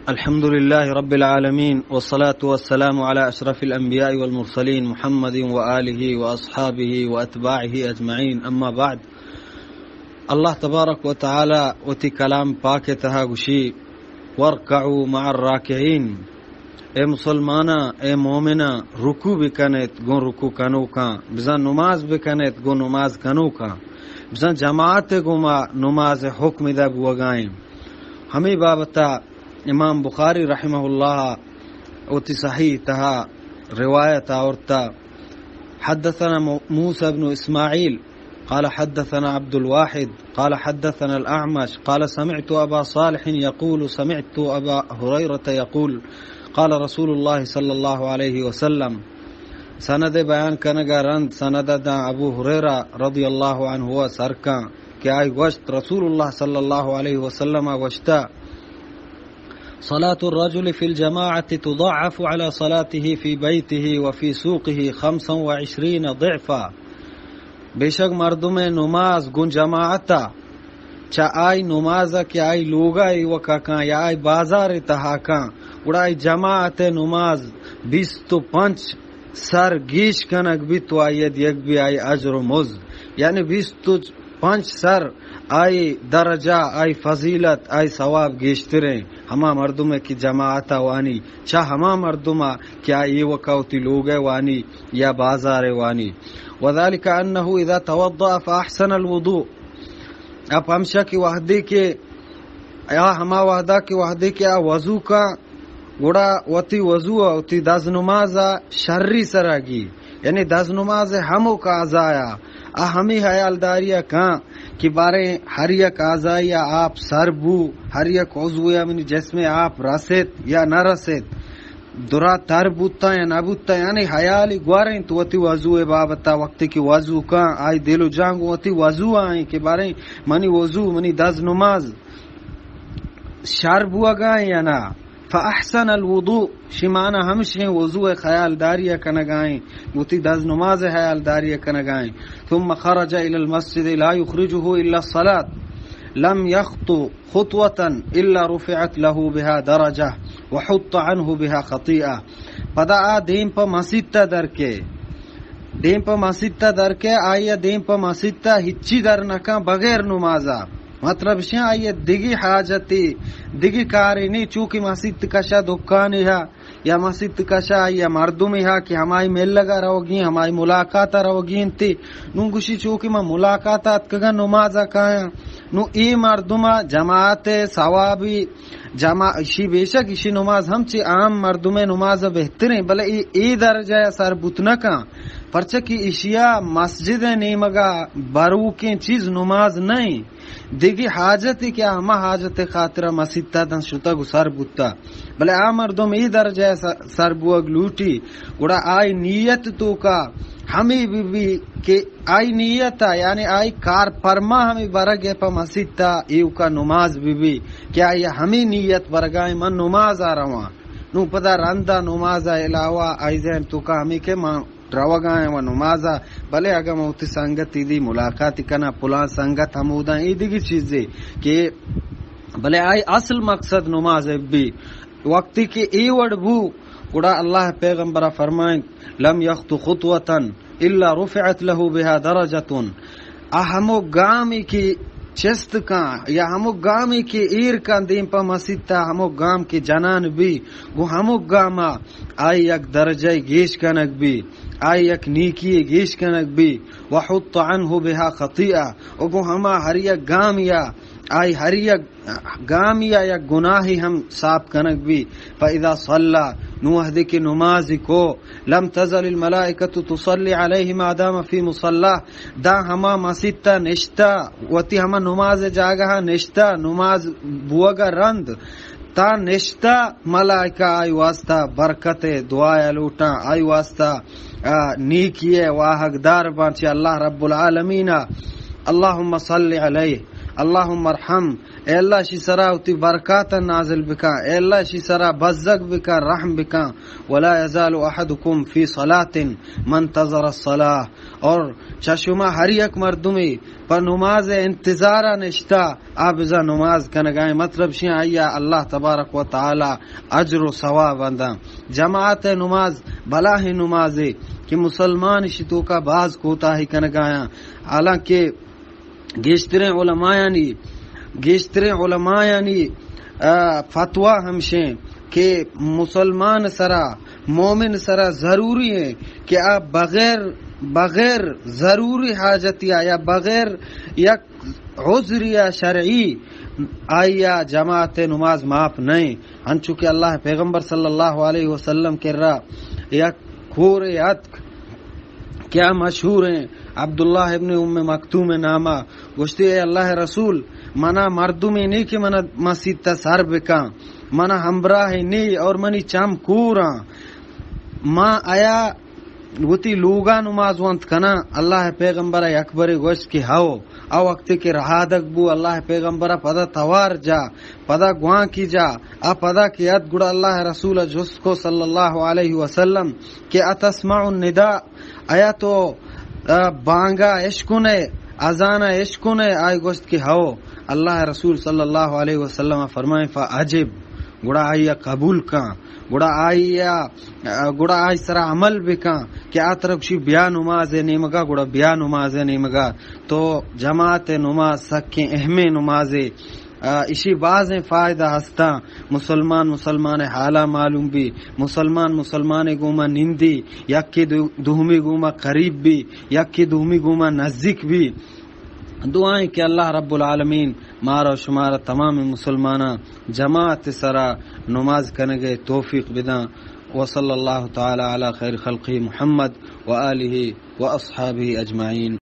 الحمد لله رب العالمين، والصلاة والسلام على أشرف الأنبياء والمرسلين، محمد وآله وأصحابه وأتباعه أجمعين. أما بعد، اللہ تبارک و تعالی وتی کلام پاک ءِ تہا گوشی، وارکعوا مع الراکعین، اے مسلماناں، اے مومناں، رکوع بکن ات گوں رکوع کنوکاں، بزاں نماز بکن ات گوں نماز کنوکاں، بزاں جماعت ءِ گوما نماز ءِ حکم ادا بوگا ایں۔ ہمے بابت ءَ امام بخاری رحمہ اللہ وتی صحیح تہا روایت آورتا، حدثنا مو-، موسى بن إسماعيل قال حدثنا عبد الواحد قال حدثنا الأعمش قال سمعت أبا صالح يقول سمعت أبا هريرة يقول قال رسول الله صلى الله عليه وسلم. سند بیان کنگا رند، سند داں ابو ہریرہ رضی اللہ عنہ سرکاں کہ آئی گوشت، رسول اللہ صلی اللہ علیہ وسلم گوشتا، صلاة الرجل في الجماعة تضاعف على صلاته في بيته وفي سوقه خمسا وعشرين ضعفا. بیشک مردم نماز گون جماعتا، چہ آئی نماز کہ آئی لوگا ایوکا کاں یا آئی بازار تہا کاں، گڑا آئی جماعت نماز بیست و پنچ سر گیش کنگ بیت و آئی دیگ بی آئی اجر و مز، یعنی بیست و پنچ سر آئی درجہ، آئی فضیلت، آئی ثواب گیشتریں ہما مردم کہ جماعت وانی، چہ ہما مردم کہ آئی ایوکا وتی لوگ وانی یا بازار وانی۔ وذلك أنه إذا توضأ فأحسن الوضوء. اب ہمشہ کہ وحدے کہ یا ہما وحدہ کہ وحدے کہ آ وضو کا گڑا وتی وضو ءَ وتی دز نماز ءَ شری سرا گی، یعنی دز نماز ءِ ہمک اعضایا آ ہمے حیالداری ءَ کاں کہ باریں ہر یک اعضائی ءَ آپ سر بو، ہر یک عضوے ءَ منی جسم ءَ آپ رست یا نہ رست، درا تر بوتا یا نہ بوتا، یعنی حیالی گور انت وتی وضو ءِ بابت ءَ۔ وقتی کہ وضو کاں، آئی دل و جان گوں وتی وضو ءَ ایں کہ باریں منی وضو، منی دز نماز شر بوگا ایں یا نہ۔ فأحسن الوضوء، شی معنی ہمشیں وضو ءِ خیالداری ءَ کنگا ایں، وتی دز نماز ءِ خیالداری ءَ کنگا ایں۔ ثم خرج إلى المسجد لا يخرجه إلا الصلاة، لم يخط خطوة إلا رفعت له بها درجة وحط عنه بها خطيئة. پدا آ دیم پہ مسیت ءَ در کے، دیم پہ مسیت ءَ در کے، آئی ءَ دیم پہ مسیت ءَ ہچی در نکاں بغیر نمازا۔ مطلب شہ آئی ءَ دگی حاجتی، دگی کاری نی، چونکہ مسیت کشا دکانی ہا یا مسیت کشا یا مردمی ہا کہ ہمائی ملگا روگی، ہمائی ملاقاتا روگی انتی۔ نوں گوشی چونکہ من ملاقاتا اتکگاں نمازا کایاں۔ نوں اے مردما جماعت ثوابی جما-، اشی بیشک اشی نماز ہم چہ عام مردمے نماز بہتریں، بلے اے، اے درجہ سر بوت نہ کن، پرچہ کہ اشیا مسجد نیمگا بروکیں چیز نماز نہیں۔ دگی حاجتی کہ ہما حاجت خاطر مسیت تا دن شتگ و سر بوتا، بلے آ مردم اے درجہ س-، سر بوگ لوٹی، گڑا آئی نیت توکا ہمے بی بی کہ آئی نیت ءَ، یعنی آئی کار پرما ہمے برگ ءَ پہ مسیت ءَ ایوکا نماز بہ بی کہ آئی ہمے نیت برگائیں من نماز ءَ رواں۔ نوں پدا رندا نماز ءَ علاوہ آئی ذہن توکا ہمے کہ من روگائیں و نماز ءَ، بلے اگاں من وتی سنگت ایدی ملاقات کناں، پلان سنگت ہموداں، اے دگہ چیزے کہ بلے آئی اصل مقصد نماز بی۔ وقتی کہ اے وڑ بو، گڑا اللہ پیغمبر فرمائیں، لم يخط خطوة إلا رفعت له بها درجة۔ آ ہمو گامی کہ چست کاں یا ہمو گامی کہ ایر کاں دیم پہ مسیت ءَ، ہمو گام کہ جنان بی، گوں ہمو گاما آئی یک درجہ گیش کنگ بی، آئی یک نیکی گیش کنگ بی، وحط عنه بها خطيئة، و گوں ہما ہر یک گامیا آئی ہر یک گامیا یک گناہی ہم صاف کنگ بی۔ فإذا صلى، نوں وہدے کہ نمازی کو، لم تزل الملائكة تصلي عليه ما دام في مصلاه، داں ہما مسیت ءَ نشتہ، وتی ہما نماز جاگہ ءَ نشتہ، نماز بوگ ءَ رند، تاں نشتہ ملائکہ آئی واسطہ برکت ءِ دعا ءَ لوٹاں، آئی واسطہ، آ، نیکی ءِ واہگ دار باں چہ اللہ رب العالمین ءَ۔ اللهم صل عليه، اللهم ارحم، اے اللہ شی سرا وتی برکات نازل بکا، اے اللہ شی سرا بزگ بکا، رحم بکا۔ ولا يزال احدكم في صلاة ما انتظر الصلاة، اور چا شما ہر یک مردمے پہ نماز انتظارا نشتا، آ بزا نماز کنگائیں، مطلب شی آیا اللہ تبارک و تعالی اجر و ثواب اندا۔ جماعت نماز بلاہیں نمازے کہ مسلمان شی توکا باز کوتاہی کنگایاں، حالانکہ گیشتریں علمایانی، گیشتریں علمایانی، آ، فتویٰ ہمشیں کہ مسلمان سرا، مومن سرا ضروری ہیں کہ آ بغیر، بغیر ضروری حاجتی آ یا بغیر یک عذر یا شرعی آیا جماعت نماز معاف نہیں۔ انچو کہ اللہ پیغمبر صلی اللہ علیہ وسلم کرا یک کورے اتک، کیا مشہور ہیں، عبداللہ ابن ام مکتوم نامہ، گوشتی، اے اللہ رسول، منا مردمی نی کہ منا مسیت تا سر بکاں، منا ہمراہ نی اور منی چم کوراں، ما آیا وتی لوگا نماز وانت کناں؟ اللہ پیغمبر اکبر گوشت کہ ہو۔ آ وقتی کہ رہادگ بو، اللہ پیغمبر پدا توار جا، پدا گوانکی جا، آ پدا کہ ات گڑا اللہ رسول جست کو صلی اللہ علیہ وسلم کہ اتسمع النداء، آیا تو، آ، بانگا اشکنے، اذانا اشکنے؟ آئی گوشت کہ ہو۔ اللہ رسول صلی اللہ علیہ وسلم فرمائیں، فاجب، گڑا آئی قبول کن، گڑا آئی، آ، گڑا آئی سرا عمل بکن کہ آ ترا گوشی بیا نماز نیمگا، گڑا بیا نماز نیمگا۔ تو جماعت نماز سکیں اہمیں نمازے۔ آ، اشی بازیں فائدہ ہستاں۔ مسلمان مسلمان حالا معلوم بی، مسلمان مسلمان گوما نندی، یکی دو-، دومی گوما قریب بی، یکی دومی گوما نزدیک بی۔ دعائیں کہ اللہ رب العالمین مارا و شمارا تمام مسلماناں جماعت سرا نماز کنگے توفیق بداں۔ وصلی اللہ تعالی علی خیر خلقہ محمد و آلہ و اصحابہ اجمعین۔